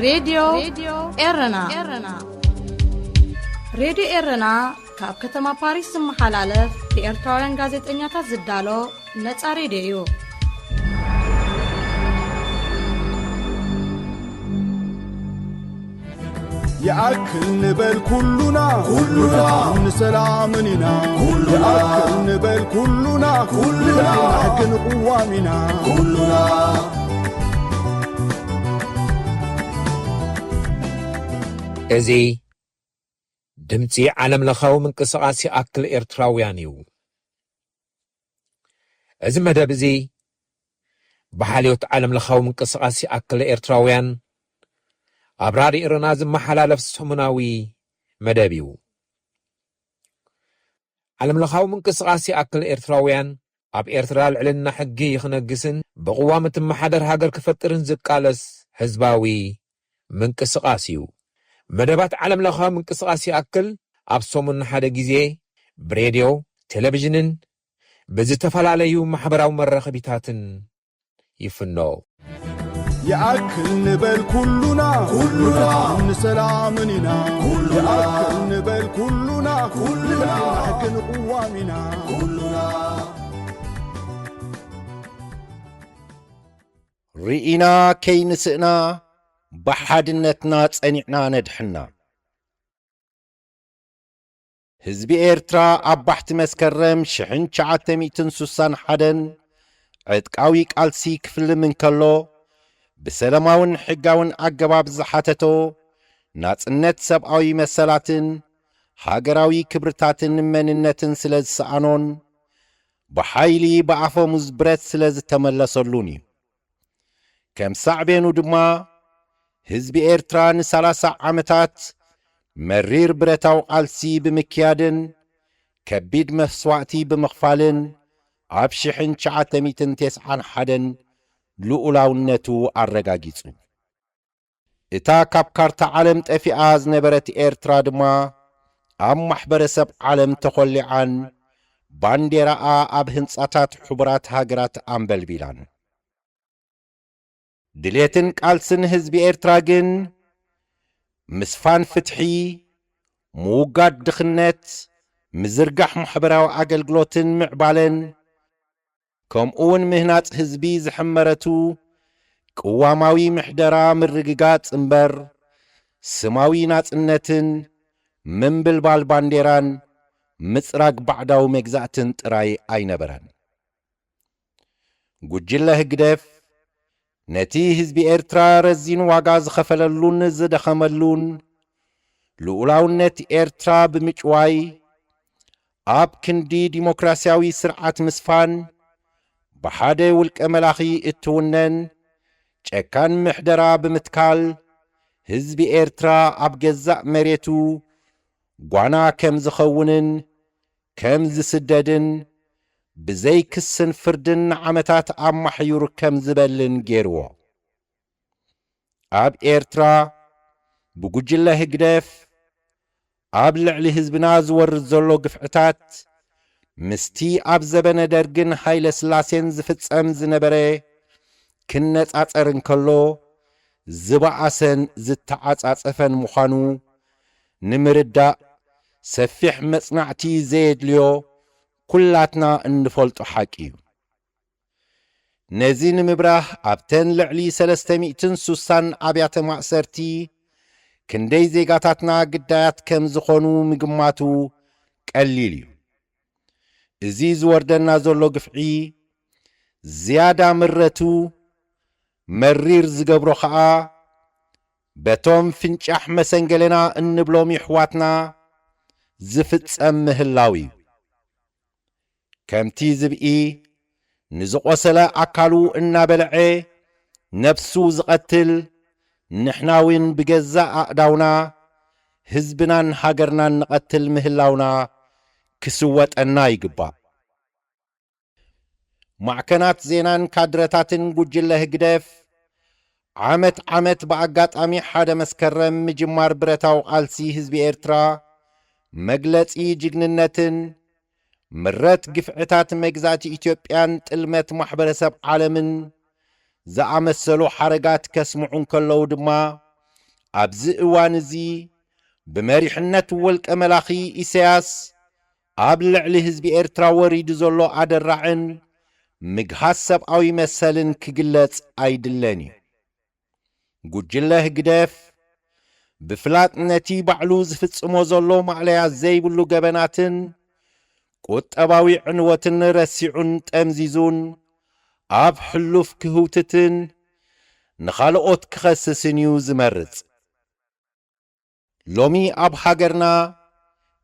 ሬድዮ ኤረና። ሬድዮ ኤረና ካብ ከተማ ፓሪስ ዝመሓላለፍ ብኤርትራውያን ጋዜጠኛታት ዝዳሎ ነጻ ሬድዮ እዩ። ይኣክል ንበል ኩሉና፣ ኩሉና ንሰላምን ኢና። ኩሉና ይኣክል ንበል ኩሉና፣ ኩሉና ንሕግን ቅዋም ኢና። ኩሉና እዚ ድምጺ ዓለም ለኻዊ ምንቅስቓስ ይኣክል ኤርትራውያን እዩ። እዚ መደብ እዚ ብሓልዮት ዓለም ለኻዊ ምንቅስቓስ ይኣክል ኤርትራውያን ኣብ ራድዮ ኤረና ዝመሓላለፍ ሰሙናዊ መደብ እዩ። ዓለም ለኻዊ ምንቅስቓስ ይኣክል ኤርትራውያን ኣብ ኤርትራ ልዕልና ሕጊ ክነግስን ብቕዋም እትመሓደር ሃገር ክፈጥርን ዝቃለስ ህዝባዊ ምንቅስቓስ እዩ። መደባት ዓለም ለኻዊ ምንቅስቓስ ይኣክል ኣብ ሰሙን ሓደ ግዜ ብሬድዮ፣ ቴሌቪዥንን ብዝተፈላለዩ ማሕበራዊ መራኸቢታትን ይፍኖ። ይኣክል ንበል ኩሉና፣ ኩሉና ንሰላምን ኢና። ይኣክል ንበል ኩሉና፣ ኩሉና ንሕግን ቅዋም ኢና። ኩሉና ርኢና ከይንስእና ብሓድነትና ጸኒዕና ነድሕና። ህዝቢ ኤርትራ ኣብ ባሕቲ መስከረም ሽሕን ትሽዓተ ሚእትን ሱሳን ሓደን ዕጥቃዊ ቃልሲ ክፍልም እንከሎ፣ ብሰላማውን ሕጋውን ኣገባብ ዝሓተቶ ናጽነት ሰብኣዊ መሰላትን ሃገራዊ ክብርታትን መንነትን ስለ ዝሰኣኖን ብሓይሊ ብኣፈሙዝ ብረት ስለ ዝተመለሰሉን እዩ። ከም ሳዕቤኑ ድማ ህዝቢ ኤርትራ ንሰላሳ ዓመታት መሪር ብረታዊ ቃልሲ ብምክያድን ከቢድ መስዋእቲ ብምኽፋልን ኣብ ሽሕን ትሽዓተ ሚእትን ተስዓን ሓደን ልኡላውነቱ ኣረጋጊጹ። እታ ካብ ካርታ ዓለም ጠፊኣ ዝነበረት ኤርትራ ድማ ኣብ ማሕበረሰብ ዓለም ተኾሊዓን ባንዴራኣ ኣብ ህንጻታት ሕቡራት ሃገራት ኣንበልቢላን። ድሌትን ቃልስን ህዝቢ ኤርትራ ግን ምስፋን ፍትሒ፣ ምውጋድ ድኽነት፣ ምዝርጋሕ ማሕበራዊ ኣገልግሎትን ምዕባለን፣ ከምኡውን ምህናጽ ህዝቢ ዝሕመረቱ ቅዋማዊ ምሕደራ ምርግጋጽ እምበር፣ ስማዊ ናጽነትን ምንብልባል ባንዴራን ምጽራግ ባዕዳዊ መግዛእትን ጥራይ ኣይነበረን። ጉጅለ ህግደፍ ነቲ ህዝቢ ኤርትራ ረዚን ዋጋ ዝኸፈለሉን ዝደኸመሉን፣ ልኡላውነት ኤርትራ ብምጭዋይ፣ ኣብ ክንዲ ዲሞክራስያዊ ስርዓት ምስፋን፣ ብሓደ ውልቀ መላኺ እትውነን ጨካን ምሕደራ ብምትካል፣ ህዝቢ ኤርትራ ኣብ ገዛእ መሬቱ ጓና ከም ዝኸውንን ከም ዝስደድን ብዘይ ክስን ፍርድን ንዓመታት ኣማሕዩር ከም ዝበልን ገይርዎ። ኣብ ኤርትራ ብጉጅለ ህግደፍ ኣብ ልዕሊ ህዝብና ዝወርድ ዘሎ ግፍዕታት ምስቲ ኣብ ዘበነ ደርግን ሃይለ ስላሴን ዝፍጸም ዝነበረ ክነጻጸር እንከሎ ዝበኣሰን ዝተዓጻጸፈን ምዃኑ ንምርዳእ ሰፊሕ መጽናዕቲ ዘየድልዮ ኩላትና እንፈልጦ ሓቂ እዩ። ነዚ ንምብራህ ኣብተን ልዕሊ ሰለስተ ሚእትን ሱሳን ኣብያተ ማእሰርቲ ክንደይ ዜጋታትና ግዳያት ከም ዝኾኑ ምግማቱ ቀሊል እዩ። እዚ ዝወርደና ዘሎ ግፍዒ ዝያዳ ምረቱ መሪር ዝገብሮ ኸኣ በቶም ፍንጫሕ መሰንገለና እንብሎም ይሕዋትና ዝፍጸም ምህላው እዩ። ከምቲ ዝብኢ ንዝቖሰለ ኣካሉ እናበልዐ ነብሱ ዝቐትል፣ ንሕና እውን ብገዛእ ኣእዳውና ህዝብናን ሃገርናን ንቐትል ምህላውና ክስወጠና ይግባእ። ማዕከናት ዜናን ካድረታትን ጉጅለ ህግደፍ ዓመት ዓመት ብኣጋጣሚ ሓደ መስከረም ምጅማር ብረታዊ ቃልሲ ህዝቢ ኤርትራ መግለጺ ጅግንነትን ምረት ግፍዕታት መግዛእቲ ኢትዮጵያን ጥልመት ማሕበረሰብ ዓለምን ዝኣመሰሉ ሓረጋት ከስምዑ እንከለዉ ድማ ኣብዚ እዋን እዚ ብመሪሕነት ወልቀ መላኺ ኢሳያስ ኣብ ልዕሊ ህዝቢ ኤርትራ ወሪዱ ዘሎ ኣደራዕን ምግሃስ ሰብኣዊ መሰልን ክግለጽ ኣይድለን እዩ። ጉጅለ ህግደፍ ብፍላጥ ነቲ ባዕሉ ዝፍጽሞ ዘሎ ማእለያ ዘይብሉ ገበናትን ቁጠባዊ ዕንወትን ረሲዑን ጠምዚዙን ኣብ ሕሉፍ ክህውትትን ንኻልኦት ክኸስስን እዩ ዝመርጽ። ሎሚ ኣብ ሃገርና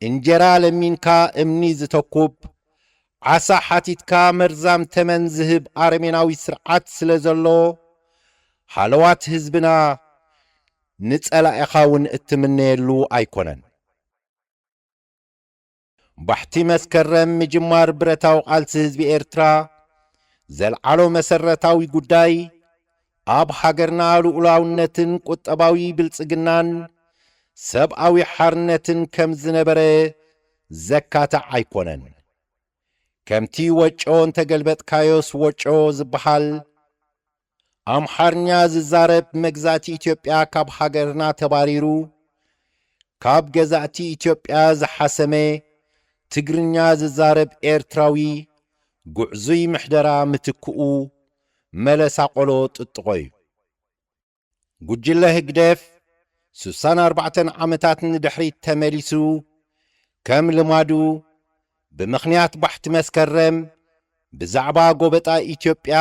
እንጀራ ለሚንካ እምኒ ዝተኩብ፣ ዓሳ ሓቲትካ መርዛም ተመን ዝህብ ኣረሜናዊ ስርዓት ስለ ዘሎ፣ ሃለዋት ህዝብና ንጸላኢኻ እውን እትምነየሉ ኣይኮነን። ባሕቲ መስከረም ምጅማር ብረታዊ ቃልሲ ህዝቢ ኤርትራ ዘልዓሎ መሰረታዊ ጉዳይ፣ ኣብ ሃገርና ልኡላውነትን ቁጠባዊ ብልጽግናን ሰብኣዊ ሓርነትን ከም ዝነበረ ዘካትዕ ኣይኮነን። ከምቲ ወጮ እንተገልበጥካዮስ ወጮ ዝበሃል፣ ኣምሓርኛ ዝዛረብ መግዛእቲ ኢትዮጵያ ካብ ሃገርና ተባሪሩ፣ ካብ ገዛእቲ ኢትዮጵያ ዝሓሰመ ትግርኛ ዝዛረብ ኤርትራዊ ጉዕዙይ ምሕደራ ምትክኡ መለሳ ቆሎ ጥጥቖ እዩ። ጉጅለ ህግደፍ ስሳን ኣርባዕተን ዓመታት ንድሕሪት ተመሊሱ፣ ከም ልማዱ ብምኽንያት ባሕቲ መስከረም ብዛዕባ ጎበጣ ኢትዮጵያ፣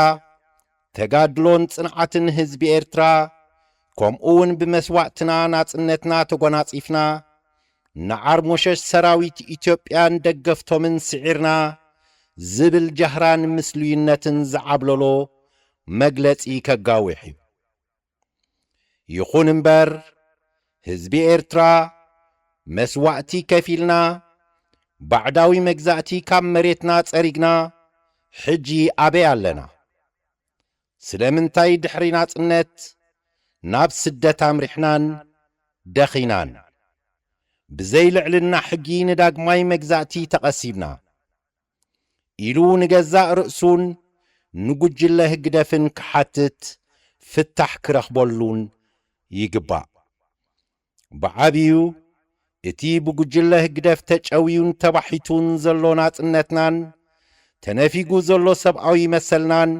ተጋድሎን ጽንዓትን ህዝቢ ኤርትራ፣ ከምኡ እውን ብመስዋእትና ናጽነትና ተጎናጺፍና፣ ንዓርሞሸሽ ሰራዊት ኢትዮጵያን ደገፍቶምን ስዒርና ዝብል ጃህራን ምስሉይነትን ዝዓብለሎ መግለጺ ከጋውሕ እዩ። ይኹን እምበር፣ ህዝቢ ኤርትራ መስዋእቲ ከፊልና፣ ባዕዳዊ መግዛእቲ ካብ መሬትና ጸሪግና፣ ሕጂ ኣበይ ኣለና? ስለምንታይ ድሕሪ ናጽነት ናብ ስደት ኣምሪሕናን ደኺናን? ብዘይ ልዕልና ሕጊ ንዳግማይ መግዛእቲ ተቐሲብና? ኢሉ ንገዛእ ርእሱን ንጉጅለ ህግደፍን ክሓትት ፍታሕ ክረኽበሉን ይግባእ። ብዓብዩ እቲ ብጉጅለ ህግደፍ ተጨውዩን ተባሒቱን ዘሎ ናጽነትናን ተነፊጉ ዘሎ ሰብኣዊ መሰልናን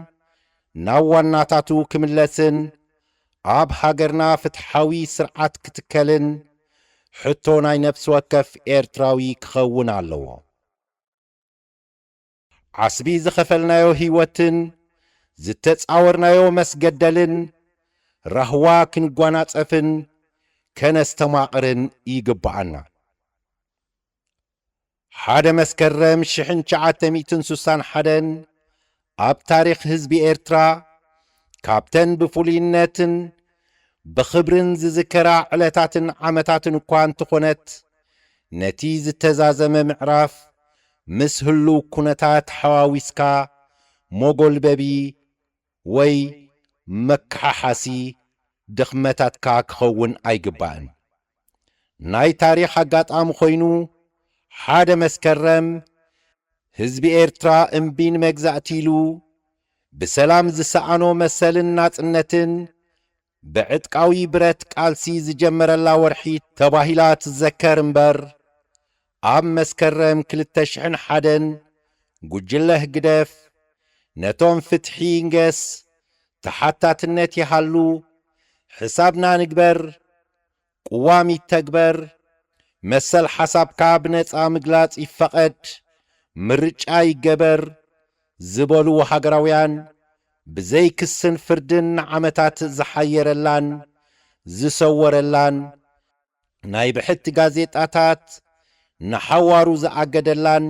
ናብ ዋናታቱ ክምለስን ኣብ ሃገርና ፍትሓዊ ስርዓት ክትከልን ሕቶ ናይ ነፍሲ ወከፍ ኤርትራዊ ክኸውን ኣለዎ። ዓስቢ ዝኸፈልናዮ ህይወትን ዝተጻወርናዮ መስገደልን ራህዋ ክንጓናጸፍን ከነስተማቕርን ይግብኣና። ሓደ መስከረም ሽሕን ትሽዓተ ሚእትን ስሳን ሓደን ኣብ ታሪኽ ህዝቢ ኤርትራ ካብተን ብፍሉይነትን ብኽብርን ዝዝከራ ዕለታትን ዓመታትን እኳ እንተኾነት፣ ነቲ ዝተዛዘመ ምዕራፍ ምስ ህሉው ኩነታት ሓዋዊስካ መጎልበቢ ወይ መከሓሓሲ ድኽመታትካ ክኸውን ኣይግባእን። ናይ ታሪኽ ኣጋጣሚ ኮይኑ፣ ሓደ መስከረም ህዝቢ ኤርትራ እምቢ ንመግዛእቲ ኢሉ ብሰላም ዝሰኣኖ መሰልን ናጽነትን ብዕጥቃዊ ብረት ቃልሲ ዝጀመረላ ወርሒ ተባሂላ ትዘከር እምበር፣ ኣብ መስከረም ክልተ ሽሕን ሓደን ጉጅለ ህግደፍ ነቶም ፍትሒ ይንገስ፣ ተሓታትነት ይሃሉ፣ ሕሳብና ንግበር፣ ቅዋም ይተግበር፣ መሰል ሓሳብካ ብነጻ ምግላጽ ይፈቐድ፣ ምርጫ ይገበር ዝበሉ ሃገራውያን ብዘይ ክስን ፍርድን ንዓመታት ዝሓየረላን ዝሰወረላን፣ ናይ ብሕቲ ጋዜጣታት ንሓዋሩ ዝኣገደላን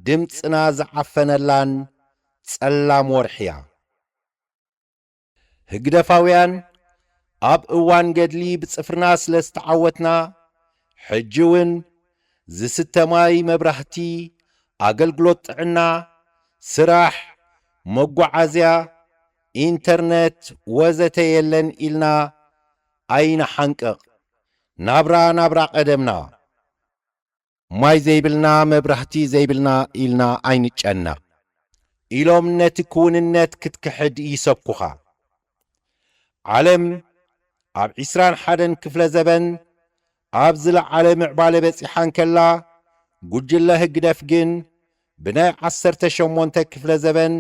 ድምጽና ዝዓፈነላን ጸላም ወርሒ እያ። ህግደፋውያን ኣብ እዋን ገድሊ ብጽፍርና ስለ ዝተዓወትና፣ ሕጂ እውን ዝስተ ማይ፣ መብራህቲ፣ ኣገልግሎት ጥዕና፣ ስራሕ፣ መጓዓዝያ፣ ኢንተርነት ወዘተ የለን ኢልና ኣይንሓንቅቕ። ናብራ ናብራ ቀደምና። ማይ ዘይብልና፣ መብራህቲ ዘይብልና ኢልና ኣይንጨነቕ ኢሎም ነቲ ክውንነት ክትክሕድ ይሰብኩኻ። ዓለም ኣብ ዕስራን ሓደን ክፍለ ዘበን ኣብ ዝለዓለ ምዕባለ በጺሓ እንከላ፣ ጉጅለ ህግደፍ ግን ብናይ ዓሰርተ ሸሞንተ ክፍለ ዘበን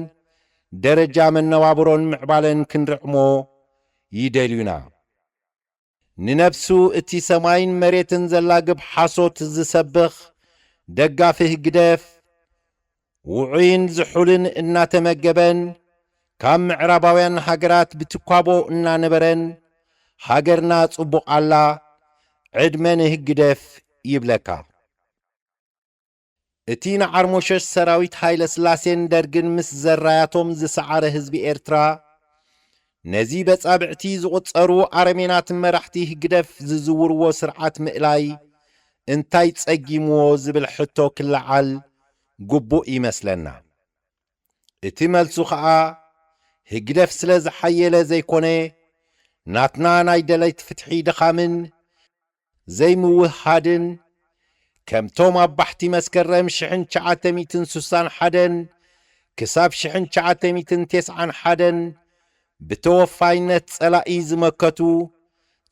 ደረጃ መነባብሮን ምዕባለን ክንርዕሞ ይደልዩና። ንነብሱ እቲ ሰማይን መሬትን ዘላግብ ሓሶት ዝሰብኽ ደጋፊ ህግደፍ፣ ውዑይን ዝሑልን እናተመገበን ካብ ምዕራባውያን ሃገራት ብትኳቦ እናነበረን ሃገርና ጽቡቕ ኣላ፣ ዕድመ ንህግደፍ ይብለካ። እቲ ንዓርሞሸሽ ሰራዊት ሃይለ ስላሴን ደርግን ምስ ዘራያቶም ዝሰዓረ ህዝቢ ኤርትራ፣ ነዚ በጻብዕቲ ዝቑጸሩ ኣረሜናት መራሕቲ ህግደፍ ዝዝውርዎ ስርዓት ምእላይ እንታይ ጸጊምዎ ዝብል ሕቶ ክለዓል ግቡእ ይመስለና። እቲ መልሱ ኸኣ ህግደፍ ስለ ዝሓየለ ዘይኮነ፣ ናትና ናይ ደለይቲ ፍትሒ ድኻምን ዘይምውህሃድን፣ ከምቶም ኣብ ባሕቲ መስከረም ሽሕን ትሽዓተ ሚእትን ስሳን ሓደን ክሳብ ሽሕን ትሽዓተ ሚእትን ተስዓን ሓደን ብተወፋይነት ጸላኢ ዝመከቱ፣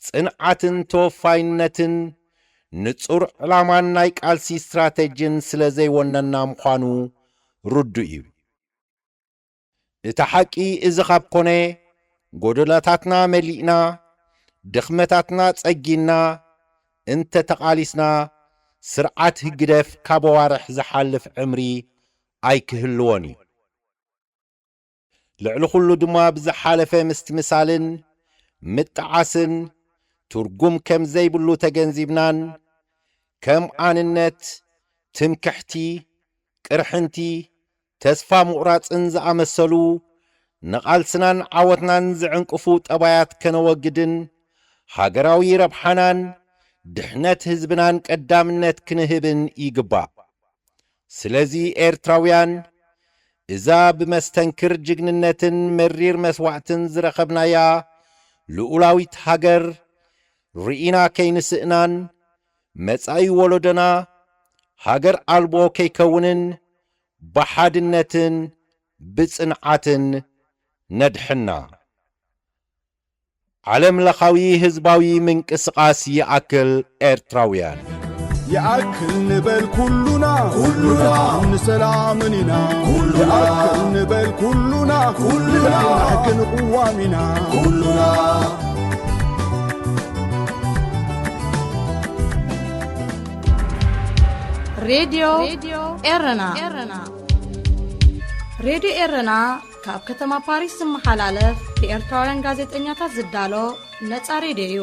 ጽንዓትን ተወፋይነትን ንጹር ዕላማን ናይ ቃልሲ ስትራተጅን ስለ ዘይወነና ምዃኑ ርዱእ እዩ። እቲ ሓቂ እዚ ካብ ኮነ፣ ጎደላታትና መሊእና፣ ድኽመታትና ጸጊንና እንተ ተቓሊስና፣ ስርዓት ህግደፍ ካብ ኣዋርሕ ዝሓልፍ ዕምሪ ኣይክህልዎን እዩ። ልዕሊ ኩሉ ድማ ብዝሓለፈ ምስትምሳልን ምጥዓስን ትርጉም ከም ዘይብሉ ተገንዚብናን ከም ኣንነት፣ ትምክሕቲ፣ ቅርሕንቲ፣ ተስፋ ምቑራጽን ዝኣመሰሉ ንቓልስናን ዓወትናን ዝዕንቅፉ ጠባያት ከነወግድን ሃገራዊ ረብሓናን ድሕነት ህዝብናን ቀዳምነት ክንህብን ይግባእ። ስለዚ ኤርትራውያን፣ እዛ ብመስተንክር ጅግንነትን መሪር መስዋእትን ዝረኸብናያ ልኡላዊት ሃገር ርኢና ከይንስእናን፣ መጻኢ ወለዶና ሃገር ኣልቦ ከይከውንን ብሓድነትን ብጽንዓትን ነድሕና። ዓለም ለኻዊ ህዝባዊ ምንቅስቓስ ይኣክል ኤርትራውያን። ይኣክል ንበል ኩሉና፣ ኩሉና። ንሰላምን ኢና፣ ኩሉና። ይኣክል ንበል ኩሉና፣ ኩሉና። ንሕግን ቅዋም ኢና፣ ኩሉና። ሬድዮ ኤረና። ሬድዮ ኤረና ካብ ከተማ ፓሪስ ዝመሓላለፍ ብኤርትራውያን ጋዜጠኛታት ዝዳሎ ነጻ ሬድዮ እዩ።